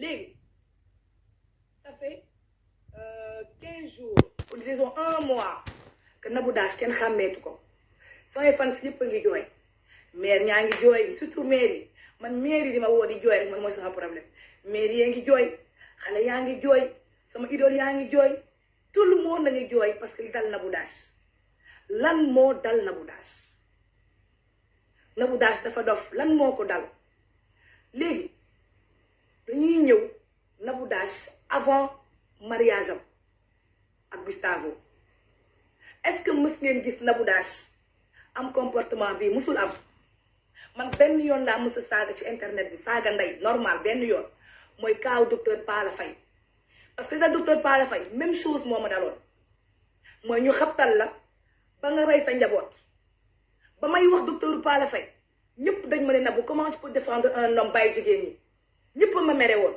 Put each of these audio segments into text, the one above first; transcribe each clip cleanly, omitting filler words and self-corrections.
léegi ça fait 15 jours ou disons un mois que Nabou Dash kenn xàmmeetu ko samay fan si ñëpp a ngi jooy maire ñaa ngi jooy surtout maire yi man maire yi di ma woo di jooy rek man mooy sama problème maire yaa ngi jooy xale yaa ngi jooy sama idole yaa ngi jooy tout le monde nañu jooy parce que li dal Nabou Dash lan moo dal Nabou Dash Nabou Dash dafa dof lan moo ko dal léegi dañuy ñëw Nabou Dash avant mariage am ak Gustavo est-ce que mës ngeen gis Nabou Dash am comportement bi musul am man benn yoon laa mës a saaga ci internet bi saaga ndey normal benn yoon mooy kaaw docteur Pala Faye parce que da docteur Pala Faye même chose moo ma daloon mooy ñu xabtal la ba nga rey sa njaboot ba may wax docteur Pala Faye ñëpp dañ ma ne Nabou comment tu peux défendre un homme bàyyi jigéen ñi ñëpp a ma mere woon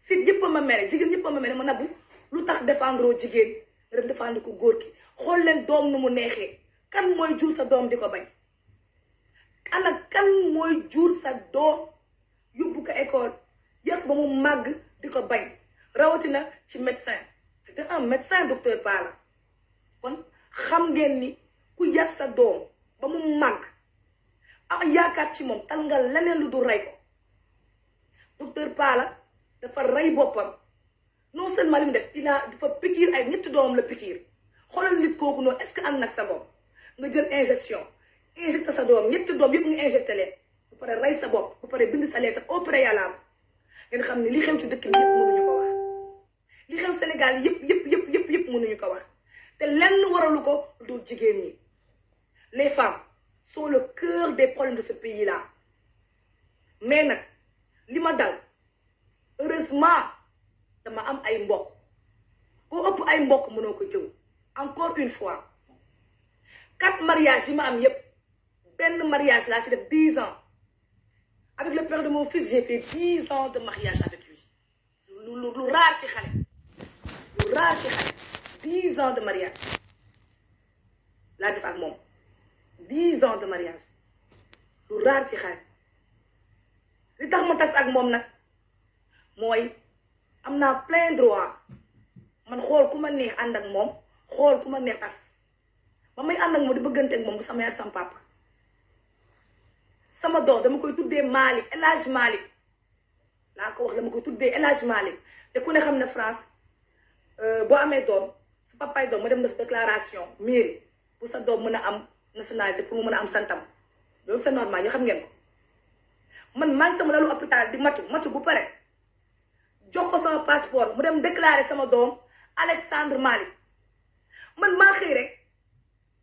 si ñëpp a ma mere jigéen ñëpp a ma mere ma Nabou lu tax défendre jigéen nga dem défendre ko góor ki xool leen doom nu mu neexee kan mooy jur sa doom di ko bañ ana kan mooy jur sa doom yóbbu ko école yàq ba mu màgg di ko bañ rawatina ci médecin c'était un médecin docteur Pala kon xam ngeen ni ku yar sa doom ba mu màgg am yaakaar ci moom tal nga leneen lu dul rey ko docteur Pala dafa rey boppam non seulement li mu def dafa pikiir ay ñetti doomam la pikiir xoolal nit kooku noonu est-ce que am nag sa bopp nga jël injection injecté sa doom ñetti doom yëpp nga injecté leen bu pare rey sa bopp bu pare bind sa lettre au préalable ngeen xam ne li xew ci dëkk bi yëpp mënuñu ko wax li xew Sénégal yëpp mënuñu ko wax te lenn waralu ko du jigéen ñi les femmes sont le cœur des problèmes de ce pays là mais nag li ma dal heureusement dama am ay mbokk koo ëpp ay mbokk mënoo ko jëw encore une fois 4 mariages yi ma am yépp benn mariage laa ci def 10 ans avec le père de mon fils j'ai fait 10 ans de mariage avec lui lu rare ci xale lu rare ci xale 10 ans de mariage laa def ak moom 10 ans de mariage lu rare ci xale li tax ma tas ak moom nag mooy am naa plein droit man xool ku ma neex ànd ak moom xool ku ma neex tas ba may ànd ak moom di bëggante ak moom du sama yaay sama papa sama doom dama koy tuddee Malick El Hadj Malick laa ko wax dama koy tuddee El Hadj Malick te ku ne xam ne France boo amee doom sa papaay doom ma dem def déclaration mairie pour sa doom mën a am nationalité pour mu mën a am santam loolu c'est normal ñu xam ngeen ko man maa ngi sama lalu hôpital di matu bu pare jox ko sama passeport mu dem déclarer sama doom Alexandre Malick man maa xëy rek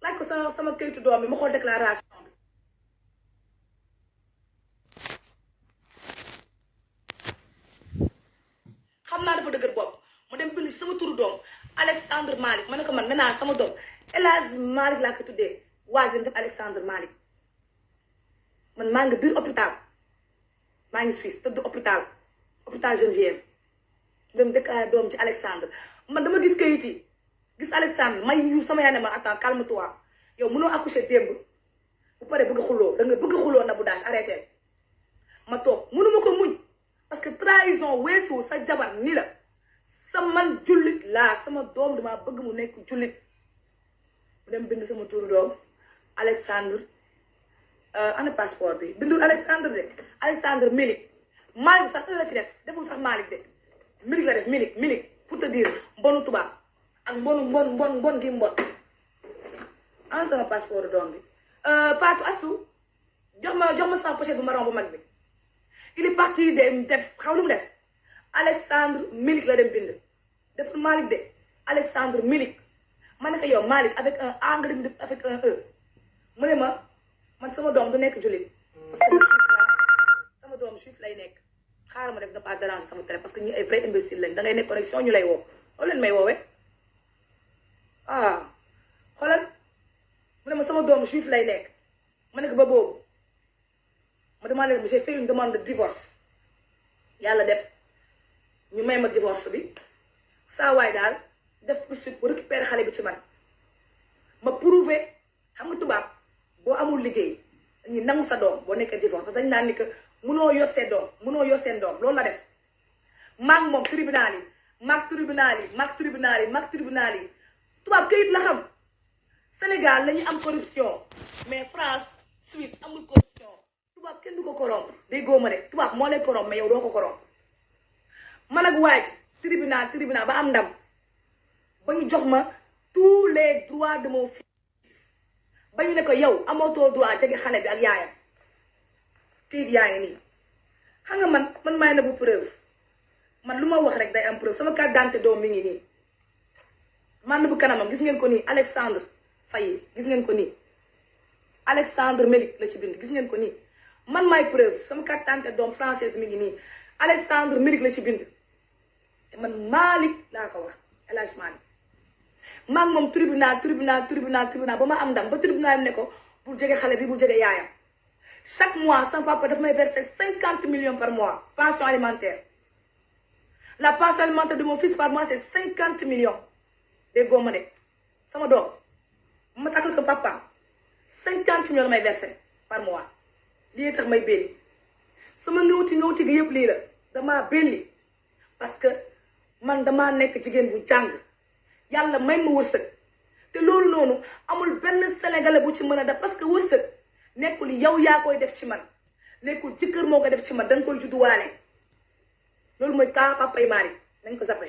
laaj ko sama kayitu doom bi ma xool déclaration bi xam naa dafa dëgër bopp mu dem bind sama turu doom Alexandre Malick ma ne ko man nee naa sama doom El Hadj Malick laa ko tuddee waa ji def Alexandre Malick man maa ngi biir hôpital maa ngi Suisse tëdd hôpital Geneviève dem déclaré doom ci Alexandre man dama gis kayit yi gis Alexandre may yu sama yaay ne ma attends calme-toi yow mënoo accoucher démb bu pare bëgg a xuloo da nga bëgg a xuloo Nabou Dash arrêté ma toog mënuma ko muñ parce que trahison weesu sa jabar ni la sa man jullit laa sama doom dama bëgg mu nekk jullit mu dem bind sama turu doom Alexandre ana passeport bi bindul Alexandre de Alexandre Malick bi sax la ci deful sax Malick de Malick la def Malick pour te dire mbonu tubaab ak mbon gi mbon an sama passeport doom bi Fatou Assou jox ma sama pochette bu marron bu mag bi il est parti de def xaw lu mu def Alexandre Malick la dem bind deful Malick de Alexandre Malick ma ne ko yow Malick avec un A nga dem avec un E mu ne ma man sama doom du nekk jullit parce que sama doom juif lay nekk xaaral ma def na pas déranger sama télé parce que ñu ay vrai imbécile lañ da ngay nekk connexion ñu lay woo loolu leen may woowee xoolal mu ne ma sama doom juif lay nekk ma ne ko ba boobu ma demandé j'ai fait une demande de divorce yàlla def ñu may ma divorce bi saa waay daal def poursuite pour récupérer xale bi ci man ma prouver xam nga tubaab boo amul liggéey dañuy nangu sa doom boo nekkee divorce parce que dañ naan ni que mënoo yor seen doom loolu la def maag moom tribunal yi mag tribunal yi tubaab kayit la xam. Sénégal la ñu am corruption mais France Suisse amul corruption tubaab kenn du ko corrompre day góoma de tubaab moo lay corrompre mais yow doo ko corrompre. man ak waa ji tribunal ba am ndam ba ñu jox ma tous les droits de mon fils ba ñu ne ko yow amootoo droit jege xale bi ak yaayam kayit yaa ngi nii. xam nga man maay na bu preuve man lu ma wax rek day am preuve sama carte d'identité doom mi ngi nii man na bu kanamam gis ngeen ko nii Alexandre Faye gis ngeen ko nii Alexandre Mélic la ci bind gis ngeen ko nii man maay preuve sama carte d'identité doom française mi ngi nii Alexandre Mélic la ci bind te man Malick laa ko wax El Hadj Malick maa ngi moom tribunal ba ma am ndam ba tribunal ne ko bul jege xale bi bul jege yaayam chaque mois sama papa daf may verser 50 millions par mois pension alimentaire la pension alimentaire de mon fils par mois c'est 50 millions déggoo ma de sama doom ma takkal ko papa 50 millions la may verser par mois lii tax may belli sama ngawti gi yëpp lii la damaa belli parce que man damaa nekk jigéen bu jàng yàlla may ma wërsëg te loolu noonu amul benn sénégalais bu ci mën a def parce que wërsëg nekkul yow yaa koy def ci man nekkul jëkkër moo koy def ci man danga koy judduwaale loolu mooy kaa papay maari nañ ko zappe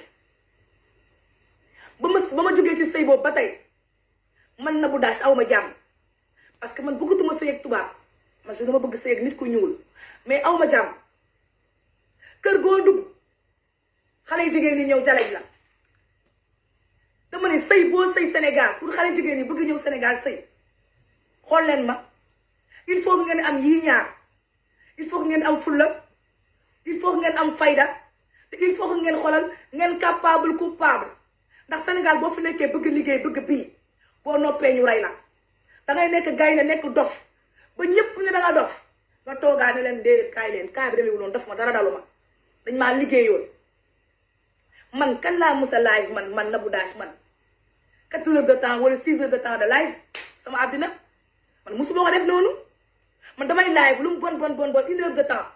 ba ma jógee ci sëy boobu ba tey man Nabou Dash aw ma jàmm parce que man bëggatuma sëy ak tubaab man si dama bëgg sëy ak nit ku ñuul mais aw ma jàmm kër goo dugg xale yu jigéen ñi ñëw jalaj la dama ne sëy boo sëy Sénégal pour xale jigéen ñi bëgg ñëw Sénégal sëy xool leen ma il faut que ngeen am yii ñaar il faut que ngeen am fulla il faut que ngeen am fayda te il faut que ngeen xoolal ngeen capable coupable ndax Sénégal boo fi nekkee bëgg liggéey bëgg bii boo noppee ñu rey la dangay nekk gaynde nekk dof ba ñëpp ne danga dof nga toogaa ne leen déedéet kaay bi demeewul noonu daf ma dara dalu ma dañ maa liggéeyoon man kan laa musa live man Nabou Dash man 4 heures de temps wala 6 heures de temps de live sama àddina man musuma ko def noonu man damay live lu mu bon 1 heure de temps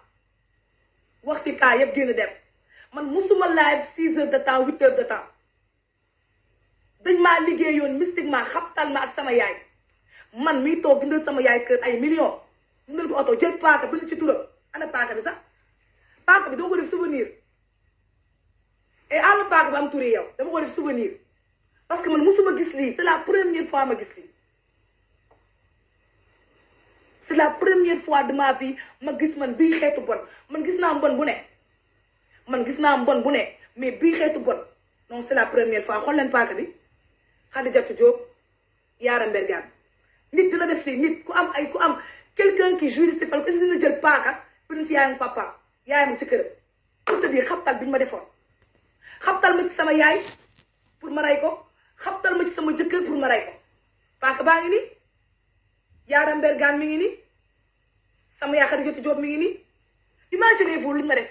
wax ci kaa yëpp génn dem man musuma live 6 heures de temps 8 heures de temps dañ maa liggéeyoon mystiquement xabtal ma ak sama yaay man miy toog dundal sama yaay kër ay millions dundal ko oto jël paaka bi ci turam ana paaka bi sax paaka bi dama ko def souvenir et ana paaka bi am turi yow dama ko def souvenir parce que man musuma gis lii c'est la première fois ma gis lii c'est la première fois de ma vie ma gis man bii xeetu bon man gis naa mbon bu ne mais bii xeetu bon non c'est la première fois xool leen paaka bi Khadijatou Diop Yaara Mbergane nit dina def lii nit ku am quelqu'un qui jouit de ko est-ce que dina jël paaka bi ci yaayam papa yaayam ci këram pour te dire xabtal bi ñu ma defoon xabtal ma ci sama yaay pour ma rey ko xabtal ma ci sama jëkkër pour ma rey ko paaka baa ngi nii Yaara Mbergane mi ngi nii sama yaay Khadijatou Diop mi ngi nii imaginez-vous lu ñu ma def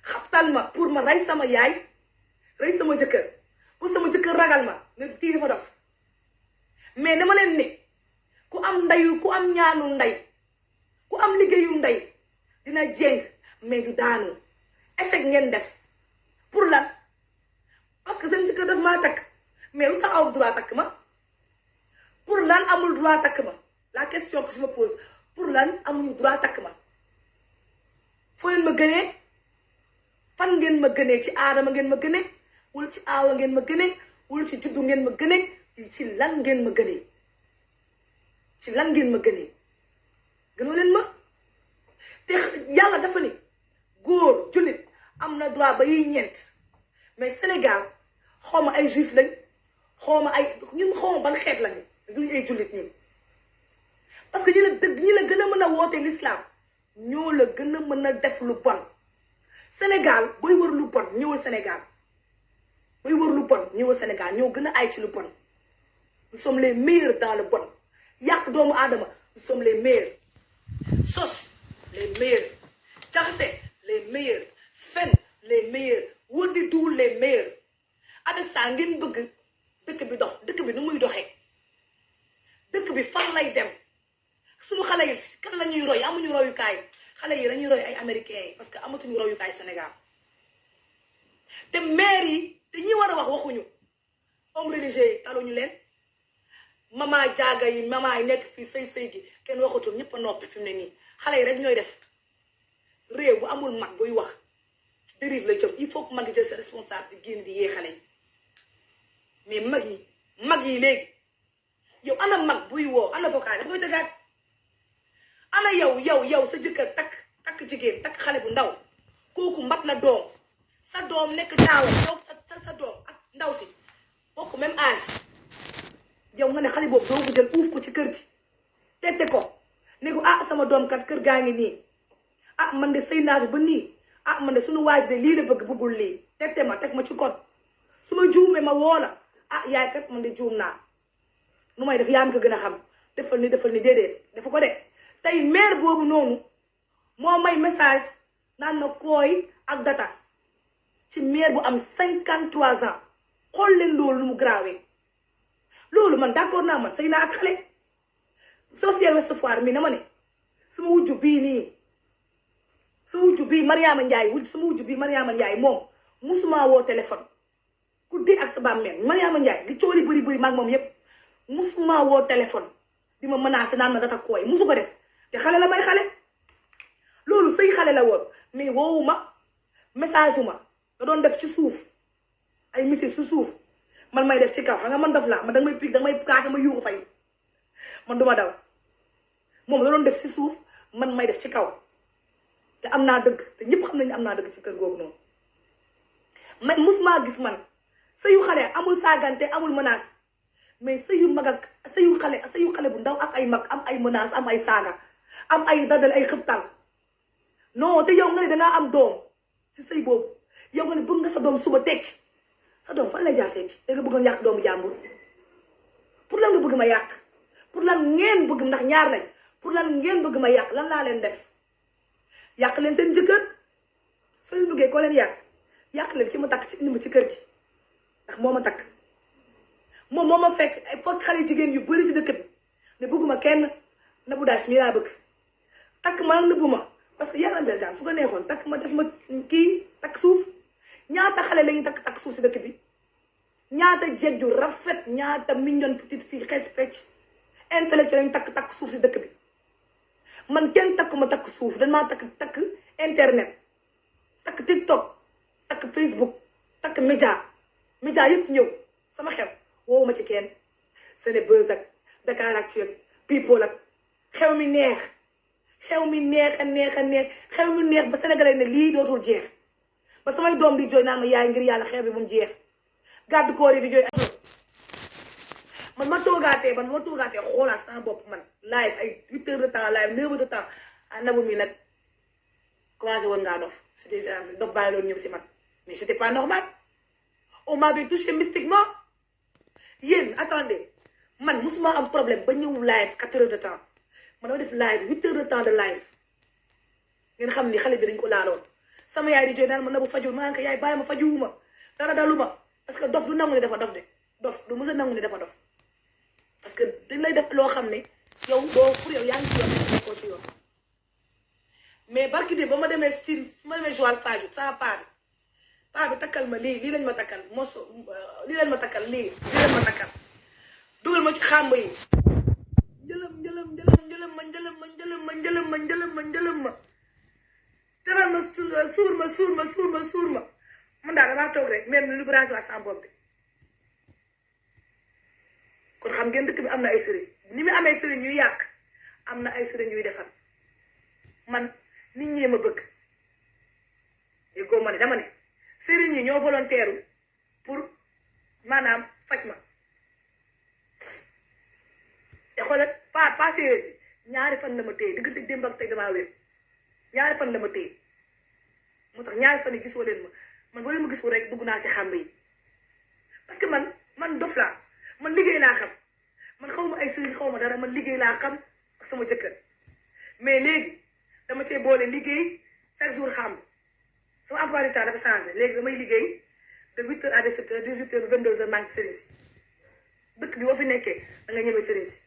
xabtal ma pour ma rey sama yaay rey sama jëkkër pour sama jëkkër ragal ma ne kii dafa dof mais dama leen ne ku am ndeyu ku am ñaanu ndey ku am liggéeyu ndey dina jéng mais du daanu échec ngeen def pour lan parce que seen jëkkër daf maa takk mais lu tax aw droit takk ma pour lan amul droit takk ma la question que je me pose pour lan amuñu droit takk ma foo leen ma gënee fan ngeen ma gënee ci aadama ngeen ma gënee wala ci aawa ngeen ma gënee wala ci juddu ngeen ma gënee ci lan ngeen ma gënee ci lan ngeen ma gënee gënoo leen ma te yàlla dafa ni góor jullit am na droit ba yiy ñeent mais Sénégal xawma ay juif lañ xawma ban xeet lañu duñu ay jullit ñun parce que ñi la gën a mën a woote l'islam ñoo la gën a mën a def lu bon Sénégal booy wër lu bon ñëwal Sénégal booy wër lu bon ñëwal Sénégal ñoo gën a ay ci lu bon nous sommes les meilleurs dans le bon yàq doomu aadama nous sommes les meilleurs sos les meilleurs jaxase les meilleurs fen les meilleurs wër di duul les meilleurs avec ça ngeen bëgg dëkk bi dox dëkk bi nu muy doxee dëkk bi fan lay dem suñu xale yi kan la ñuy roy amuñu royukaay xale yi dañuy roy ay américains yi parce que amatuñu royukaay Sénégal te maire yi te ñi war a wax waxuñu homme religieux yi taluñu leen mama jaaga yi mama yi nekk fii sëy gi kenn waxatul ñëpp a noppi fi mu ne nii xale yi rek ñooy def réew bu amul mag buy wax dérive la jëm il faut que mag yi jël sa responsable di génn di yee xale yi mais mag yi léegi yow ana mag buy woo ana vocal dafa koy tëggaat ana yow sa jëkkër takk jigéen takk xale bu ndaw kooku mbat la doom sa doom nekk taawa yow sa doom ak ndaw si bokk même âge yow nga ne xale boobu doo ko jël uuf ko ci kër gi tette ko ne ko sama doom kat kër gaa ngi nii man de sëy naa fi ba nii man de suñu waaj de lii la bëggul lii tette ma teg ma ci code su ma juumee ma woo la yaay kat man de juum naa nu may def yaa mi ko gën a xam defal ni déedéet dafa ko de tey maire boobu noonu moo may message naan na kooy ak data ci maire bu am 53 ans xool leen loolu nu mu grawee loolu man d'accord naa man sëy naa ak xale social Ouest Foire mi na ma ne sama wujju bii Mariama Ndiaye moom musuma woo téléphone ku dee ak sa bàmmeel Mariama Ndiaye li cooli bëri maag moom yépp musuma woo téléphone di ma menacé naan ma data kooy musu ko def te xale la may xale loolu sëy xale la woon mais woowuma message uma da doon def ci suuf ay message ci suuf man may def ci kaw xam nga man daf laa man danga may pique danga may kaaka ma yuuxu fay man duma daw moom da doon def ci suuf man may def ci kaw te am naa dëgg te ñëpp xam nañu am naa dëgg ci kër googu noonu man musuma gis man sëyu xale amul saagante amul menace mais sëyu mag ak sëyu xale bu ndaw ak ay mag am ay menace am ay saaga am ay dadal ay xëptal non te yow nga ne dangaa am doom ci sëy boobu yow nga ne bëgg nga sa doom suba tekki sa doom fan lay jaar tekki da nga bëggoon yàq doomu jàmbur pour lan nga bëgg ma yàq pour lan ngeen bëgg ndax ñaar lañ pour lan ngeen bëgg ma yàq lan laa leen def yàq leen seen jëkkër soo leen bëggee koo leen yàq leen ki ma takk ci indi ma ci kër gi ndax moo ma takk moom moo ma fekk ay foog xale jigéen yu bëri ci dëkk bi ne bëgguma kenn Nabou Dash mii laa bëgg takk ma nëbbu ma parce que yàlla mbel daal su ko neexoon takk ma def ma kii takk suuf ñaata xale lañu takk suuf si dëkk bi ñaata jeeg ju rafet ñaata mignon petite fille xees pecc intellectuel lañu takk suuf si dëkk bi man kenn takkuma takk suuf dañ maa takk internet takk TikTok takk Facebook takk média yëpp ñëw sama xew woowu ma ci kenn Senebuzz ak Dakaractu ak People ak xew mi neex ba sénégalais ne lii dootul jeex ba samay doom di jooy naan ma yaay ngir yàlla xew bi mu jeex gàddu koor yi di jooy man ma toogaatee xoolaat sama bopp man live ay 8 heures de temps live 9 heures de temps Nabou mi nag commencé woon ngaa dof c'était dof bàyyi loolu ñëw si man mais c'était pas normal on m'avait touché mystiquement yéen attendez man musuma am problème ba ñëw live 4 heures de temps man dama def live 8 heures de temps de live ngeen xam ni xale bi dañ ko laaloon sama yaay di jooy naan ma Nabou fajul ma nga yaay bàyyi ma fajuwuma dara daluma parce que dof du nangu ne dafa dof de dof du mës a nangu ne dafa dof parce que dañ lay def loo xam ne yow doo pour yow yaa ngi ci yoon nekkoo ci yoon mais barki de ba ma demee Sine su ma demee Joal Fadiouth sama paa bi takkal ma lii lañ ma takkal lii lañ ma takkal dugal ma ci xàmb yi njëlëm ma teral ma suur ma man daal damaa toog rek même lu branché waat sama bopp bi kon xam ngeen dëkk bi am na ay sëriñ ni mu amee sëriñ ñuy yàq am na ay sëriñ ñuy defar man nit ñi ma bëgg déggoo ma ne dama ne sëriñ yi ñoo volontaire pour maanaam faj ma te xoolal passé ñaari fan la ma téye diggante démb ak tey damaa wér ñaari fan la ma téye moo tax ñaari fan yi gisoo leen ma man boo leen ma gisoo rek dugg naa si xàmb yi parce que man dof laa man liggéey laa xam man xaw ma ay sëriñ xaw ma dara man liggéey laa xam ak sama jëkkër mais léegi dama cee boole liggéey chaque jour xam sama emploi du temps dafa changé léegi damay liggéey de 8 heures à 17 heures 18 heures 22 heures maa ngi sëriñ si dëkk bi boo fi nekkee da nga ñeme sëriñ si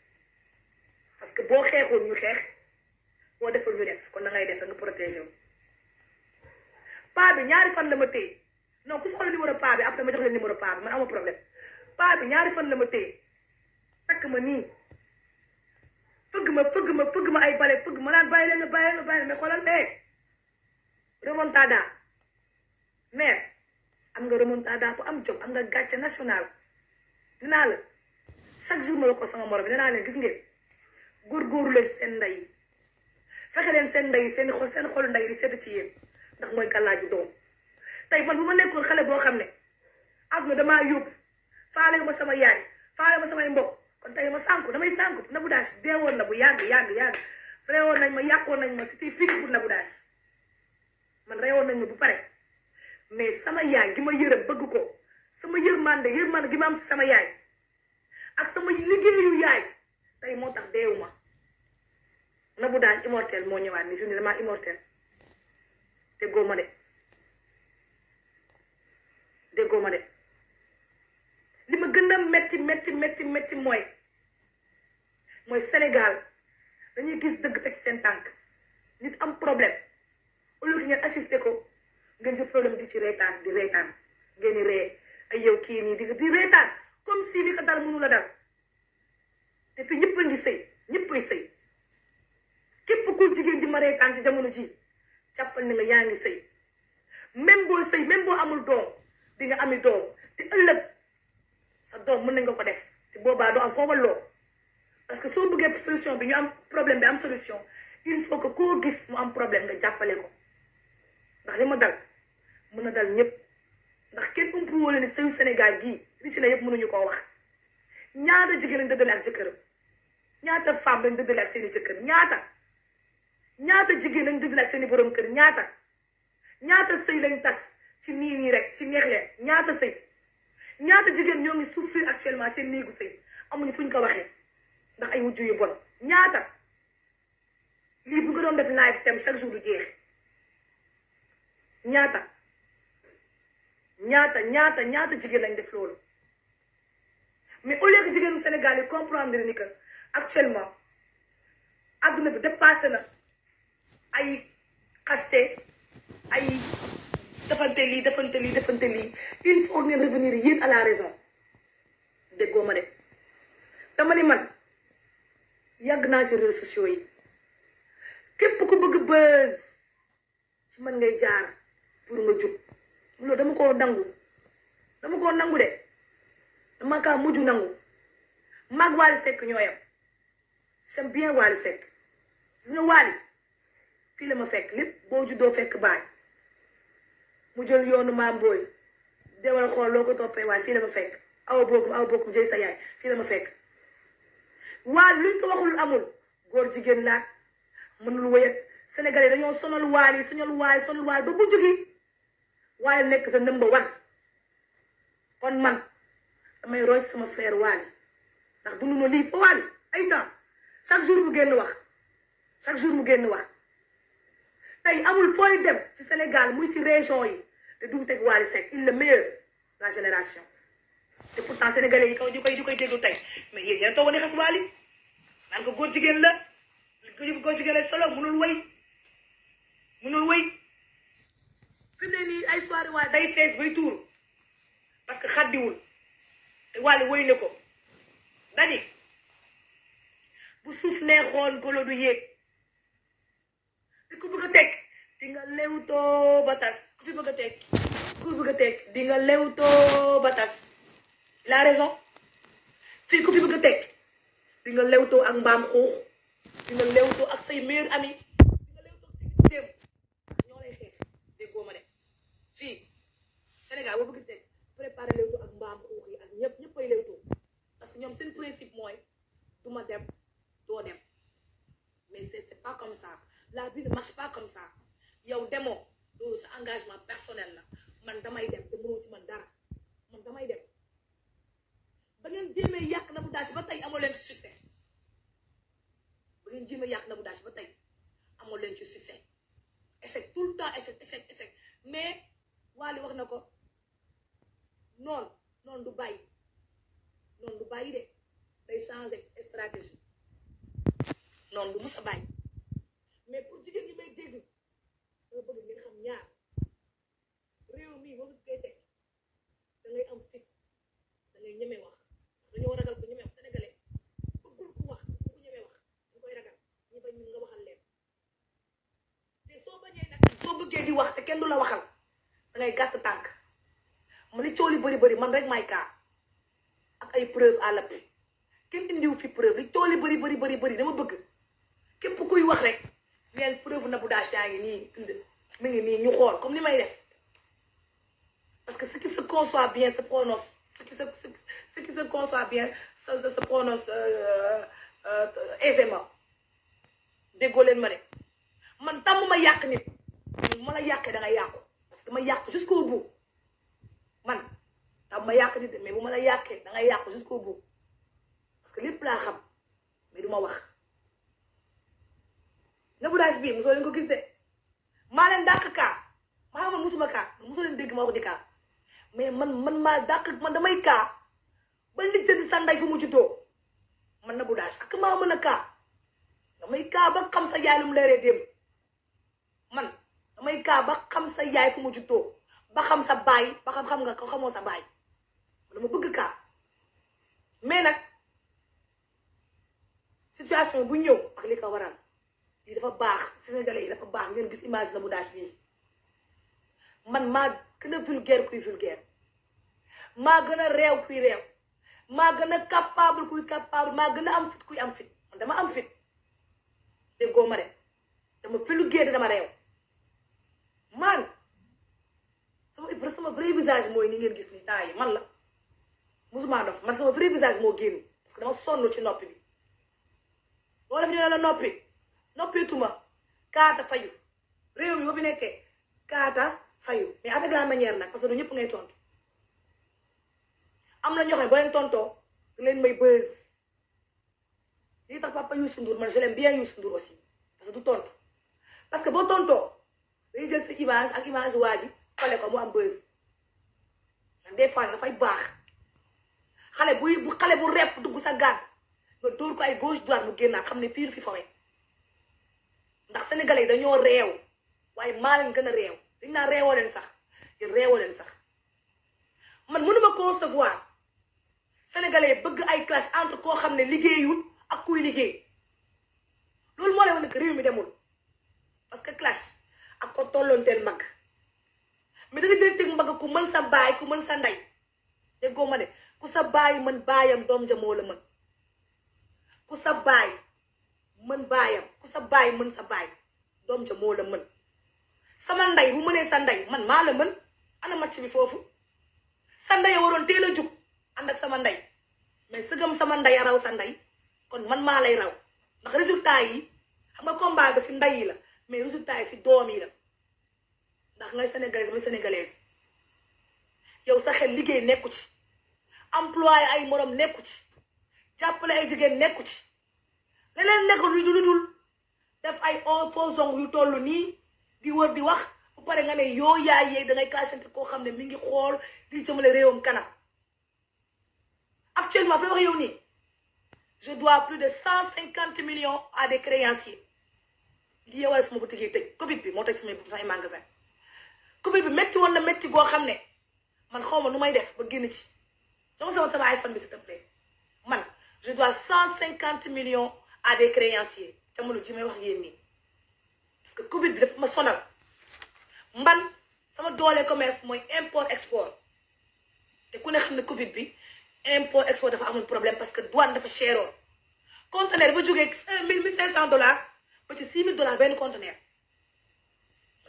parce que boo xeexoon ñu xeex boo deful ñu def kon da ngay def nga protégé wu paa bi ñaari fan la ma téye non ku soxla numéro paa bi après ma jox leen numéro paa bi man amoo problème paa bi ñaari fan la ma téye takk ma nii fëgg ma ay bale fëgg ma naan bàyyi leen mais xoolal remontada mais am nga remontada bu am jom am nga gàcce national dinaa la chaque jour ma la ko sama morom bi dinaa leen gis ngeen góorgóorlu leen seen ndey fexe leen seen ndey seen xolu ndey di sedd ci yéen ndax mooy gàllaaju doom tey man bu ma nekkoon xale boo xam ne àdduna damaa yóbbu faale ma sama yaay faale ma samay mbokk kon tey ma sànku damay sànku Nabou Dash deewoon na bu yàgg reewoon nañ ma yàqoon nañ ma c'était fini pour Nabou Dash man reewoon nañ ma bu pare mais sama yaay gi ma yërëm bëgg ko sama yërmande gi ma am ci sama yaay ak sama liggéeyu yaay tey moo tax deewuma Nabou Dash immortel moo ñëwaat ni fi mu ne damaa immortel déggoo ma de li ma gën a metti mooy Sénégal dañuy gis dëgg teg seen tànk nit am problème au lieu que ngeen assisté ko ngeen jël problème di ci reetaan ngeen di ree ay yow kii nii di reetaan comme si li ko dal mënu la dal te fi ñëpp a ngi sëy ñëppay sëy képp ku jigéen di ma reetaan ci jamono ji jàppal ni la yaa ngi sëy même boo amul doom di nga ami doom te ëllëg sa doom mën nañ nga ko def te boobaa doo am foo walloo parce que soo bëggee solution bi ñu am problème bi am solution il faut que koo gis mu am problème nga jàppale ko ndax li ma dal mën na dal ñëpp ndax kenn umpu wóole ni sëyu Sénégal gii li ci ne yëpp mënuñu koo wax ñaata jigéen lañ dëddale ak jëkkëram ñaata femme lañ dëddale ak seeni jëkkër ñaata jigéen lañ dëddale ak seeni borom kër ñaata sëy lañ tas ci nii rek ci neex leen ñaata sëy ñaata jigéen ñoo ngi souffrir actuellement seen néegu sëy amuñu fuñ ko waxee ndax ay wujju yu bon ñaata lii bu nga doon def live thème chaque jour du jeex ñaata jigéen lañ def loolu mais au lieu que jigéenu Sénégal yi comprendre ni que actuellement adduna bi dépassé na ay xaste ay defante lii il faut ngeen revenir yéen à la raison déggoo ma de dama ni man yàgg naa ci réseaux sociaux yi képp ku bëgg buzz ci man ngay jaar pour nga jub loolu dama koo nangu de dama kaa mujj nangu mag Wally Seck ñooyam j'aime bien Wally Seck gis nga Wally fii la ma fekk lépp boo juddoo fekk baay mu jël yoonu maam booy demal xool loo ko toppee waaye fii la ma fekk awa bokkum jëy sa yaay fii la ma fekk Wally luñ ko waxul amul góor jigéen laa mënul wéyat Sénégalais dañoo sonal Wally ba bu jógi waaye nekk sa number one kon man damay roy sama frère Wally ndax dund na lii fa Wally ay temps chaque jour mu génn wax tey amul fooy dem ci Sénégal muy ci région yi te du teg Wally Seck il est le meilleur la génération te pourtant sénégalais yi kaw ñu koy déglu tey mais yéen toogoon di xas Wally naan ko góor jigéen la solo mënul wéy fi mu ne nii ay soirée Wally day fees bay tuur parce que xaddiwul te Wally wéy ne ko dani bu suuf neexoon golo du yéeg te ku bëgg a teg di nga lewtoo ba tas ku bëgg a teg di nga lewtoo ba tas il a raison fii ku fi bëgg a teg di nga lewtoo ak mbaam xuux di nga lewtoo ak say meilleurs amis di nga lewtoo ak say démb ñoo lay xeex déggoo ma de fii Sénégal boo bëgg a teg préparé lewtoo ak mbaam xuux yi ak ñëppay lewtoo parce que ñoom seen principe mooy du ma dem doo dem mais c'est pas comme ça la vie ne marche pas comme ça yow demoo loolu sa engagement personnel la man damay dem te mënoo ci man dara man damay dem ba ngeen jéemee yàq Nabou Dash ba tey amoo leen ci succès échec tout le temps échec mais Wally wax na ko noonu du bàyyi de day changer stratégie noonu du mus a bàyyi mais pour jigéen ñi may dégg dama bëgg ngeen xam ñaar réew mii boo ko koy teg wax te kenn du la waxal da ngay gàtt tànk ma li coow li bëri man rek may kaa ak ay preuve à l'appui kenn indiw fi preuve li coow li bëri dama bëgg képp kuy wax rek neen preuve Nabou Dash yaa ngi nii mi ngi nii ñu xool comme ni may def parce que ce qui se conçoit bien se prononce ce qui se conçoit bien se prononce aisément déggoo leen ma de man tàmm ma yàq nit ma la yàqee da nga yàqu parce que dama yàq jusqu'au bout man tàmm ma yàq nit mais bu ma la yàqee da nga yàqu jusqu'au bout parce que lépp laa xam mais du ma wax Nabou Dash bii mosoo leen ko gis de maa leen dàq kaa maa man mosuma kaa mosoo leen dégg ma wax di kaa mais man maa dàq man damay kaa ba lijjanti sa ndey fu mu juddoo man Nabou Dash ak maa mën a kaa damay kaa ba xam sa yaay lu mu leeree démb man damay kaa ba xam sa yaay fu mu juddoo ba xam sa baay ba xam nga ko xamoo sa baay dama bëgg kaa mais nag situation bu ñëw ak li ko waral lii dafa baax sénégalais yi dafa baax ngeen gis image Nabou Dash bii man maa gën a vulgaire kuy vulgaire maa gën a réew kuy réew maa gën a capable kuy capable maa gën a am fit kuy am fit man dama am fit déggoo ma de dama vulgaire dama réew man sama vrai visage mooy ni ngeen gis ni temps yi man la musuma dof man sama vrai visage moo génn parce que dama sonn ci noppi bi wala fi ñu ne la noppeetuma kaata fayu réew mi ba fi nekkee kaata fayu mais avec la manière nag parce que du ñëpp ngay tontu am na ñoo xam ne boo leen tontoo da leen may buzz lii tax papa Youssou Ndour man je l'aime bien Youssou Ndour aussi parce que du tontu parce que boo tontoo dañuy jël sa image ak image waa ji xale ko mu am buzz man des fois dafay baax xale bu xale bu repp dugg sa gaan nga dóor ko ay gauche droite mu génnaat xam ne fii fi fawee ndax sénégalais yi dañoo réew waaye maa leen gën a réew dañ naa réewoo leen sax yéen réewoo leen sax man mënuma concevoir sénégalais bëgg ay classe entre koo xam ne liggéeyul ak kuy liggéey loolu moo lay wane que réew mi demul parce que classe ak ko tolloonteel mag mais da nga jël teg mbagg ku mën sa baay ku mën sa ndey déggoo ma ne ku sa baay mën baayam doom ja moo la mën ku sa baay mën baayam ku sa baay mën sa baay doom ja moo la mën sama ndey bu mënee sa ndey man maa la mën ana match bi foofu sa ndey waroon teel a jug ànd ak sama ndey mais sëgam sama ndey a raw sa ndey kon man maa lay raw ndax résultat yi xam nga combat bi si ndey yi la mais résultat yi si doom yi la ndax ngay sénégalais damay sénégalaise yow sa xel liggéey nekku ci employé ay morom nekku ci jàppale ay jigéen nekku ci leneen nekk lu dul def ay opposants yu toll nii di wër di wax bu pare nga ne yoo yaay yeeg da ngay kaasante koo xam ne mi ngi xool di jëmale réewam kanam actuellement fi wax yow nii je dois plus de 150 millions à des créanciers li yewal sama boutique yi tëj Covid bi moo tëj samay magasin Covid bi métti woon na métti goo xam ne man xaw ma nu may def ba génn ci sama iPhone bi s'il te plaît man je dois 150 millions à des créanciers jamono ji may wax yéen nii parce que Covid bi dafa ma sonal man sama doole commerce mooy import export te ku ne xam ne Covid bi import export dafa amoon problème parce que douane dafa cheroon conteneur ba jógee $1,500 ba ci $6,000 benn conteneur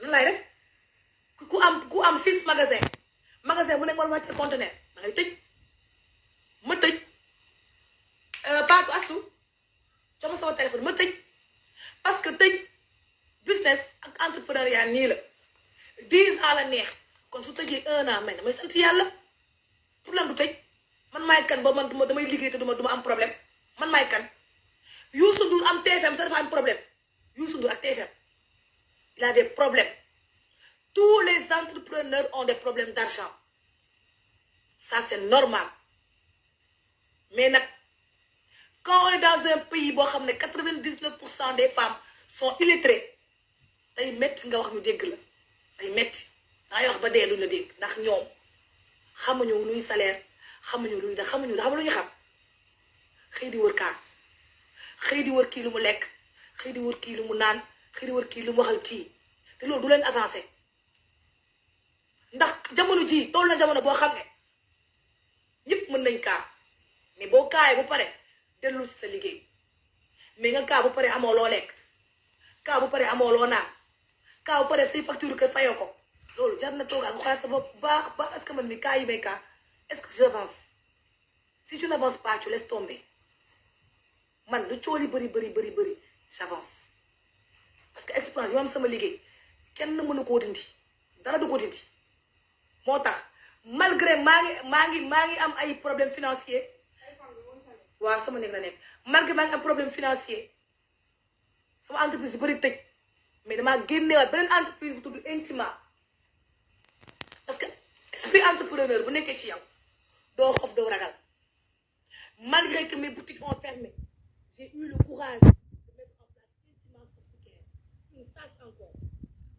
lan laay def ku am 6 magasin bu nekk war wàcc conteneur da ngay tëj ma tëj Fatou Assou jox ma sama téléphone ma tëj parce que tëj business ak entrepreneuriat nii la 10 ans la neex kon su tëjee 1 an may damay sant yàlla pour lan du tëj man maay kan ba man damay liggéey te duma am problème man maay kan Youssou Ndour am TFM sax dafa am problème Youssou Ndour ak TFM il a des problèmes tous les entrepreneurs ont des problèmes d'argent ça c'est normal mais nag quand on est dans un pays boo xam ne 99% des femmes sont illettrées day métti nga wax ñu dégg la day métti dangay wax ba dee luñ la dégg ndax ñoom xamuñu luy salaire xamuñu luy da xamuñu lu ñu xam xëy di wër kaa xëy di wër kii lu mu lekk xëy di wër kii lu mu naan xëy di wër kii lu mu waxal kii te loolu du leen avancé ndax jamono ji toll na jamono boo xam ne ñëpp mën nañ kaa mais boo kaayee bu pare dellu si sa liggéey mais nga kaa bu pare amoo loo lekk kaa bu pare amoo loo naan kaa bu pare say facture kër fayoo ko loolu jar na toogaat nga xoolaat sa bopp baax baax est-ce que man mi kaa yi may kaa est-ce que j'avance si tu n'avances pas tu laisses tomber man lu cooli bëri j'avance parce que expérience yoo am sama liggéey kenn mënu koo dindi dara du ko dindi moo tax malgré maa ngi am ay problème financier waaw sama nekk la nekk malgré maa ngi am problème financier sama entreprise yu bëri tëj mais damaa génneewaat beneen entreprise bu tudd Intima parce que esprit entrepreneur bu nekkee ci yow doo xof doo ragal malgré que mes boutiques ont fermé j'ai eu le courage de mettre en place Intima Softcare une SaaS encore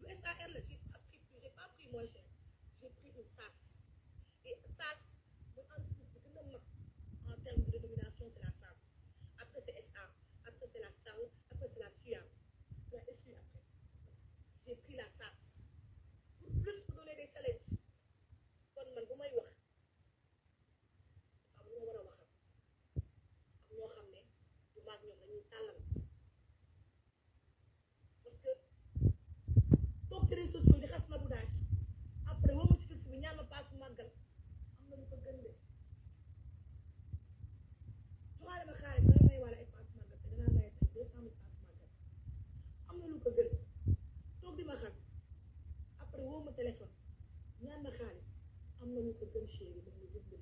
lu SAR la j'ai pas pris moins cher j'ai pris une SaaS et SaaS mooy entreprise bu gën a mag en termes de dénomination c'est la SaaS après c'est SA après c'est la SAL après c'est la SUAM la SU après j'ai pris la SaaS pour plus me donner des challenges kon man bu may wax am lu ma war a waxal am ñoo xam ne du maag ñoom dañuy tàllal parce que toog ci réseaux sociaux di xas na bu daaj après woo ma ci bi ñaan ma paas màggal am na lu ko gën de joxaale ma xaalis dana may wala ay paas màggal te danaa maye tey 200 000 paas màggal am na lu ko gën toog di ma xam après woo ma téléphone ñaan ma xaalis am na lu ko gën chéri moom lu gën